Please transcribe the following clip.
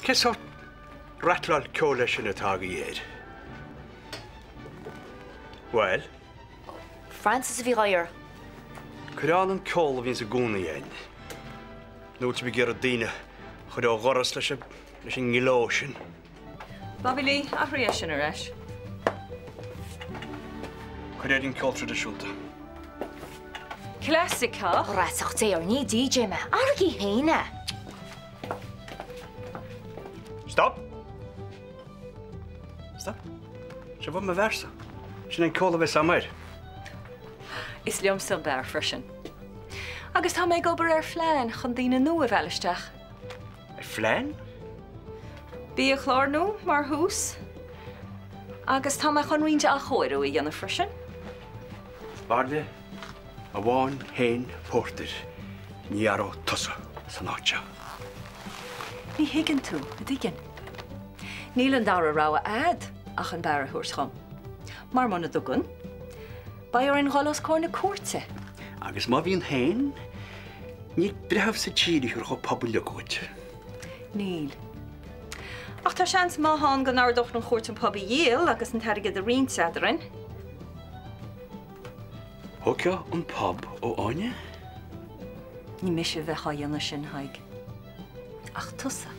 Cén sórt ratláil ceoil é sin atá agaibh air? Bhuel? Francis a bhí dhá iarraidh. Cuir ann an ceol a bhíonns i gcónaí againn. Nó bhfuil sibh ag iarraidh daoine a chur ó dhoras leis an ngleo sin? Bobby Lee, athraigh é sin ar ais. Cuir air an ceol traidisiúnta. Clasaiceach. Dreasacht Dé orainn, ní DJ mé. Athraigí féin é! Stop! Stop! Seo mo bhfearsa. Sin an ceol a bheas agam air. Is liomsa an beár freisin. Agus tá mé ag obair ar phlean chun daoine nua a mhealladh isteach. Ar phlean? Biachlár nua mar thús. Agus tá mé chun roinnt athchóiriú a dhéanamh freisin. Bairille amháin féin pórtair, ní aireoidh tusa san áit seo. Ní thuigeann tú, a dtuigeann? Níl an dara rogha a'd ach an beár a thabhairt dhom. Mar muna dtugann, beidh orainn dhul os comhair na cúirte. Agus má bhíonn féin, níl breitheamh sa tír a thiúrfadh an pub uilig dhuit. Níl. Ach tá seans maith ann go n-ordódh an chúirt an pub a dhíol agus an t-airgead a roinnt eadrainn. Thógfá an pub ó Áine? Ní mise a bheadh á dhéanamh sin, Tadhg. Ach tusa.